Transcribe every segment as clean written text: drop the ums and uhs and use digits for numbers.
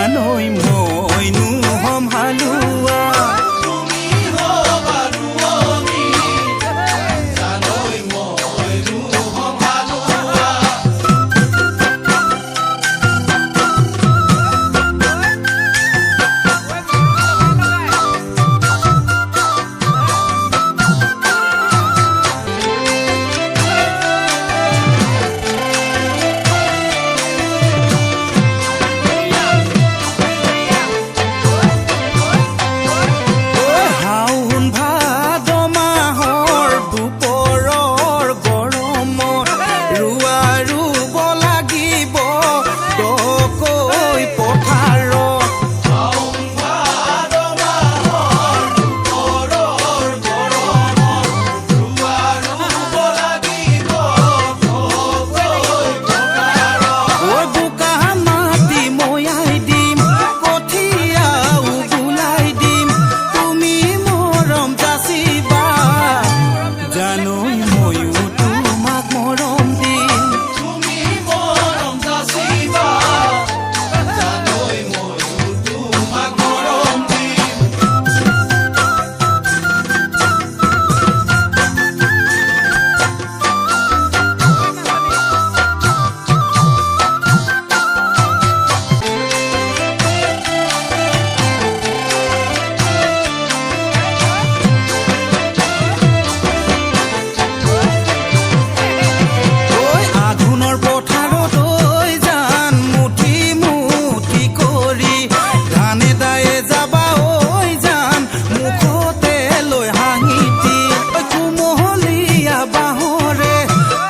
জানৈ মইনো হম হালোৱা। তুমি হ'বা ৰোৱনী, জানৈ মইনো হ'ম হালোৱা। শাওণ ভাদ মাহৰ দুপৰৰ গৰমত ৰোৱা ৰুব লাগিব দকৈ পথাৰত। শাওণ ভাদ মাহৰ দুপৰৰ গৰমত ৰোৱা ৰুব লাগিব দকৈ পথাৰত। ঐ বোকা মাটি ময়াই দিম, কঠীয়াও বুলাই দিম, তুমি মৰম যাচিবা, জানৈ ময়ো তোমাক মৰম দিম। তুমি মৰম যাচিবা, জানৈ ময়ো তোমাক মৰম দিম। ঐ আঘোণৰ পথাৰত ঐ জান মুঠি মুঠি কৰি ধানে দায়ে যাবা, ঐ জান মুখতে লৈ হাঁহিটি। ঐ কুমলীয়া বাঁহৰে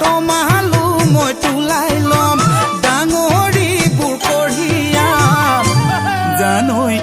তমালো মই তোলাই ল'ম, ডাঙৰিবোৰ কঢ়িয়াম, জানৈ